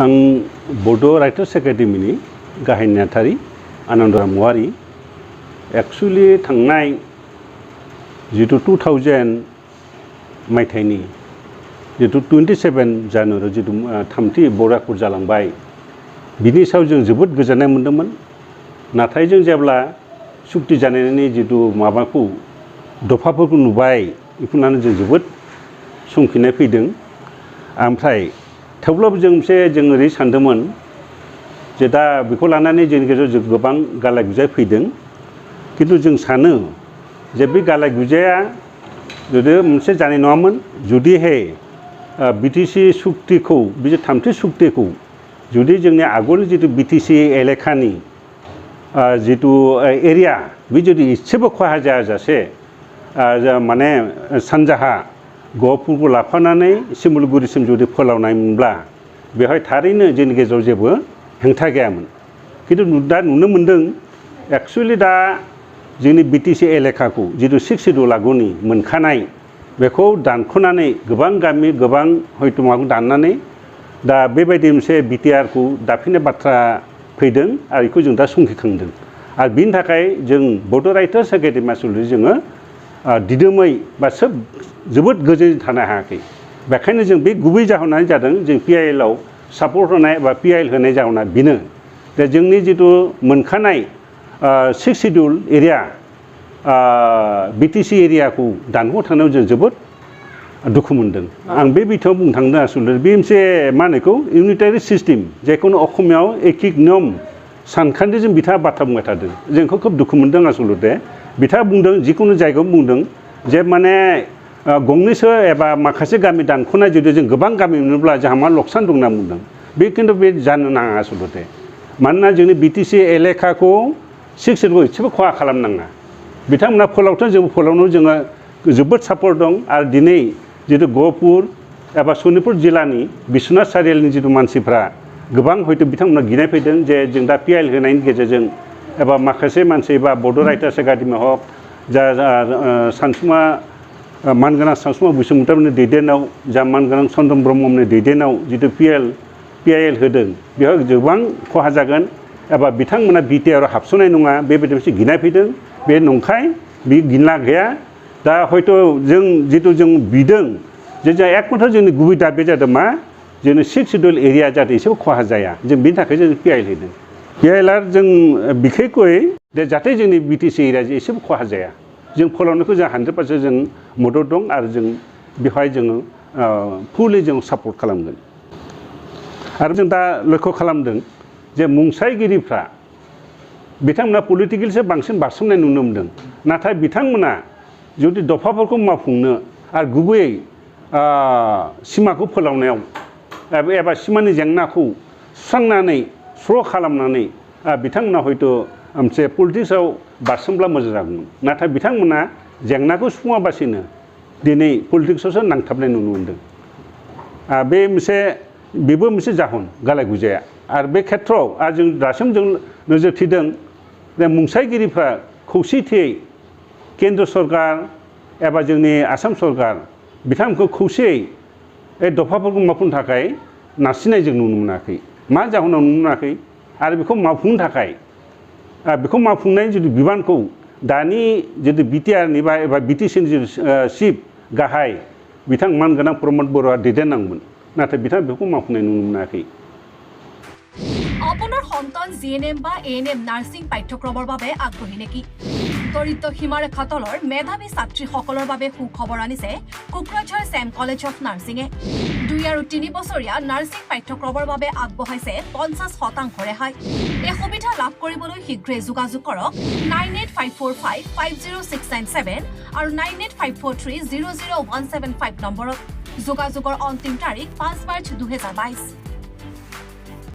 आं बड' राइटार्स एकाडेमिनि गाहाय नेहाथारि आनन्दराम औवारी एक्चुअली थांनाय जितु 2000 मायथाइनि जितु 27 जानुवारि जितु थामथि बर' आखर जालांबाय बिनि सायाव जों जोबोद गोजोननाय मोन्दोंमोन। नाथाय जों जेब्ला सुक्ति जानायनि जितु माबाखौ दफाफोरखौ नुबाय बेखौनो जों जोबोद संखिनाय फैदों। ओमफ्राय थेवब्लाबो जों ओरै सानदोंमोन जे दा बेखौ लानानै जोंनि गेजेराव जों गोबां गालाय गुजाय फैदों। खिन्थु जों सानो जे बे गालाय गुजाया जुदि मोनसे जानाय नङामोन जुदिहाय बिटिसि सुक्तिखौ बे थामथि सुक्तिखौ जुदि जोंनि आगोलनि जितु बिटिसि एलेखानि जितु एरिया बे जुदि एसेबो खहा जायाजासे माने सानजाहा गहपुरखौ लाफानानै सिमुलगुरिसिम जुदि फोलावनायमोनब्ला बेवहाय थारैनो जोंनि गेजेराव जेबो हेंथा गैयामोन। खिन्थु दा नुनो मोन्दों एक्चुअलि दा जोंनि बिटिसि एलेखाखौ जितु 6 सिड्युल आगुनि मोनखानाय बेखौ दानख'नानै गोबां गामि गोबां हयथ' माबाखौ दाननानै दा बेबायदि मोनसे बिटिआरखौ दाफिननाय बाथ्रा फैदों आरो बेखौ जों दा संखिखांदों। आरो बिनि थाखाय जों बड' राइटार्स एकाडेमि आसलथे जोङो दिदोमै बा जोबोद गोजोनै थानो हायाखै। बेखायनो जों बे गुबै जाहोनानो जादों जों पिआइएलआव सापर्ट होनाय बा पिआइएल होनाय जाहोना बेनो जे जोंनि जितु मोनखानाय 6 सिड्युल एरिया बिटिसि एरियाखौ दानख' थांनायाव जों जोबोद दुखु मोनदों। आं बे बिथिङाव बुंनो थांदों आसलथे बे मोनसे मा होनो बेखौ इउनिटारि सिस्टेम जायखौनो असमियाव एकिक नियम सानखान्थिजों बिथाङा बाथ्रा बुंबाय थादों। जोंखौ खोब दुखु मोनदों आसलथे बिथाङा बुंदों जिखुनु जायगायाव बुंदों जे माने गंनैसो एबा माखासे गामि दानख'नाय जुदि जों गोबां गामि मोनोब्ला जोंहा मा लकसान दं होनना बुंदों। बे खिन्थु बे जानो नाङा आसलथे। मानोना जोंनि बिटिसि एलेखाखौ 6 सिड्युलखौ एसेबो खहा खालामनाङा। बिथांमोना फोलावथों जों फोलावनो जोङो जोबोद सापर्ट दं। आरो दिनै जितु गहपुर एबा सनितपुर जिल्लानि बिश्वनाथ सारिआलिनि जितु मानसिफ्रा गोबां हयथ' बिथांमोना गिनाय फैदों जे जों दा पिआइएल होनायनि गेजेरजों एबा माखासे मानसि बा बड' राइटार्स एकाडेमि हक जा सानसुमा मानगोनां सानसुमा बसुमतारीनि दैदेननायाव जा मानगोनां चन्द्रन ब्रह्मनि दैदेननायाव जितु पिआइएल होदों बेयाव गोबां खहा जागोन एबा बिथांमोना बिटिआरआव हाबस'नाय नङा बेबायदि मोनसे गिनाय फैदों। बे नंखाय बे गिना गैया। दा हयथ' जों जितु जों बिदों जे जों एकमात्र जोंनि गुबै दाबिया जादों मा जोंनि 6 सिड्युल एरिया जाहाथे एसेबो खहा जाया जों बिनि थाखाय जों पिआइएल होदों। पिआइएलआ जों बिखेखयै जाहाथे जोंनि बिटिसि एरिया एसेबो खहा जाया जों फोलावनायखौ जों 100% जों मदद दं आरो जों बेवहाय जोङो फुलि जों सापर्ट खालामगोन। आरो जों दा लक्ष्य खालामदों जे मुंसायगिरिफ्रा बिथांमोना पलिटिकेलसो बांसिन बारसोमनाय नुनो मोन्दों। नाथाय बिथांमोना जुदि दफाफोरखौ मावफुंनो आरो गुबैयै सिमाखौ फोलावनायाव एबा सिमानि जेंनाखौ सुस्रांनानै स्र' खालामनानै बिथांमोना हयथ' मोनसे पलिटिक्सआव बारसोमब्ला मोजां जागौमोन। नाथाय बिथांमोना जेंनाखौ सुफुङाबासिनो दिनै पलिटिक्सआवसो नांथाबनाय नुनो मोन्दों। बेबो मोनसे जाहोन गालाय गुजाया। आरो बे खेथ्रआव आरो जों दासिम जों नोजोर थिदों जे मुंसायगिरिफ्रा खौसेथियै केन्द्र सरकार एबा जोंनि आसाम सरकार बिथांमोनखौ खौसेयै बे दफाफोरखौ मावफुंनो थाखाय नारसिननाय जों नुनो मोनाखै। मा जाहोनाव नुनो मोनाखै आरो बेखौ मावफुंनो थाखाय बेखौ मावफुंनायनि जितु बिबानखौ दानि जितु बिटिआरनि बा एबा बिटिसिनि जितु चिफ गाहाय बिथां मानगोनां प्रमद बर'आ दैदेननांगौमोन। नाथाय बिथाङा बेखौ मावफुंनाय नुनो मोनाखै। আপোনাৰ সন্তান জিএনএম বা এএনএম নাৰ্ছিং পাঠ্যক্ৰমৰ বাবে আগ্ৰহী নেকি? দৰিদ্ৰ সীমাৰেখা তলৰ মেধাৱী ছাত্ৰীসকলৰ বাবে সুখবৰ আনিছে কোকৰাঝাৰ ছেম কলেজ অফ নাৰ্ছিঙে। 2 আৰু 3 বছৰীয়া নাৰ্ছিং পাঠ্যক্ৰমৰ বাবে আগবঢ়াইছে 50% ৰেহাই। এই সুবিধা লাভ কৰিবলৈ শীঘ্ৰেই যোগাযোগ কৰক 9854550697 আৰু 9854300175 নম্বৰত। যোগাযোগৰ অন্তিম তাৰিখ 5 মাৰ্চ 2022।